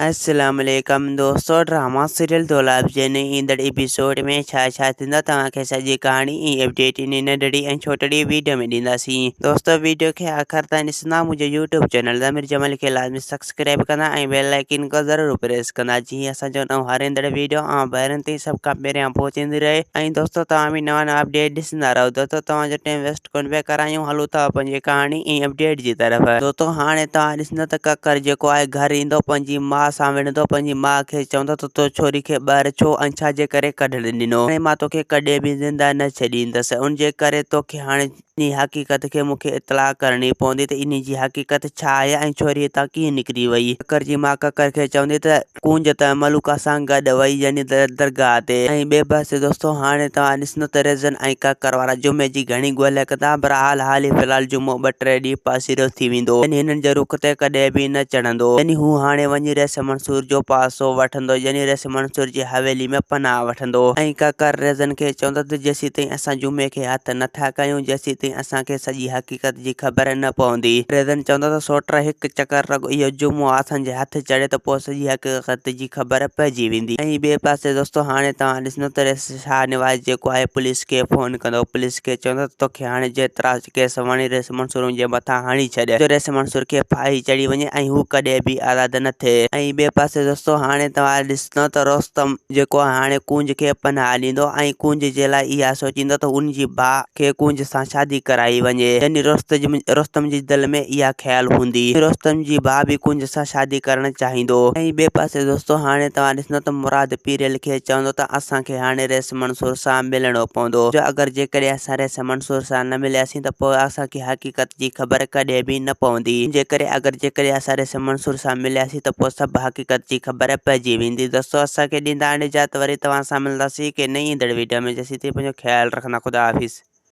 السلام عليڪم دوستو ڊراما سيريل دولاب جي نئين ايندڙ ايپيسوڊ ۾ ڇا ڇا ٿيندو توهان کي سڄي ڪهاڻي ۽ اپڊيٽ انهي ننڍڙي ۽ ڇوٽڙي ويڊيو ۾ ڏينداسين دوستو ويڊيو کي آخر تائين ڏسندا منهنجو يوٽيوب چينل ضمير جمالي کي لازمي سبسڪرائب ڪندا ۽ بيل آئيڪن کي ضرور پريس ڪندا جيئن اسان جو نئون هر ايندڙ ويڊيو اوهان ڀائرن تائين سڀ کان پهريان پهچندي رهي ۽ دوستو توهان به نوان نوان اپڊيٽ ڏسندا رهو دوستو توهان جو ٽائيم ويسٽ ڪونه پيا ڪرايون هلون ٿا پنهنجي ڪهاڻي ۽ اپڊيٽ جي طرف. دوستو هاڻي توهان ڏسندو ته ڪڪر جيڪو آهي گهر ايندو پنهنجي ماء سان وڙهندو پنهنجي ماء کي چوندو ته تو ڇوري کي ٻاهر ڇو ۽ ڇا جي ڪري ڪڍڻ ڏنو هاڻي مان توکي ڪڏهن به زنده نه ڇڏيندس ان جي ڪري توکي هاڻي انهي حقيقت کي مون کي اطلاع ڪرڻي پوندي ته انهي جي حقيقت ڇا آهي ۽ ڇوري هتان ڪيئن نڪري وئي ڪڪر جي ماء ڪڪر کي چوندي ته ڪونج ته ملوڪا سان گڏ وئي يعني درگاهه تي ۽ ٻئي پاسي دوستو هاڻي توهان ڏسندو ته ريزن ۽ ڪڪر وارا جمعي جي گهڻي ڳولهه ڪندا بهرحال حالي في الحال جمعو ٻه ٽي ڏينهن پاسيرو ٿي ويندو يعني هنن جي رخ تي ڪڏهن به نه چڙهندو يعني هو هاڻي وڃي رئيس منصور جو پاسو وٺندو يعني رئيس منصور جي حويلي ۾ پناهه وٺندو ۽ ڪڪر ريزن کي چوندو ته جيسيتائين اسان جمعي کي هٿ نٿا ڪيون جيسيتائين اسان کي سڄي حقيقت جي خبر نه پوندي. ريزن چوندو ته سوٽ هڪ چڪر رڳو اهو جمعو اسان جي هٿ چڙهي ته پوء سڄي حقيقت جي خبر پئجي ويندي. ۽ ٻئي پاسي دوستو هاڻي توهان ڏسندو ته ريس شاهنواز جيڪو آهي پوليس کي فون ڪندو پوليس کي چوندو ته توکي هاڻي جيترا ڪيس وڻي ريس منصور جي مٿان هڻي ڇڏ جو ريس منصور کي ڦاهي چڙهي وڃي ۽ هو ڪڏهن به آزاد نه ٿئي. ۽ ٻئي پاسي دوستو هاڻي توهان ڏسندو ته رستم جيڪو آهي هاڻي ڪونج کي پناهه ڏيندو ۽ ڪونج جي لاء اها سوچيندو ته ان جي ڀاء کي ڪونج سان شادي ڪرائي وڃي. يعني رستم جي دل ۾ اها خيال هوندي. رستم جي ڀاء به ڪونج سان شادي ڪرڻ چاهيندو. ۽ ٻئي پاسي دوستو هاڻي توهان ڏسندو ته مراد پيريل کي چوندو ته اسان کي هاڻي رئيس منصور سان ملڻو پوندو جو اگر جيڪڏهن اسان رئيس منصور سان نه ملياسين ته پوء اسان کي حقيقت جي خبر ڪڏهن به نه پوندي ان جي ڪري اگر جيڪڏهن اسان رئيس منصور سان ملياسين ته پوء سڀ حقيقت جي خبر پئجي ويندي دوستو اسان کي ڏيندا هاڻي اجازت وري توهان سان ملنداسين ڪنهن نئين ايندڙ ويڊيو ۾ جيسين تائين پنهنجو خيال رکندا خدا حافظ.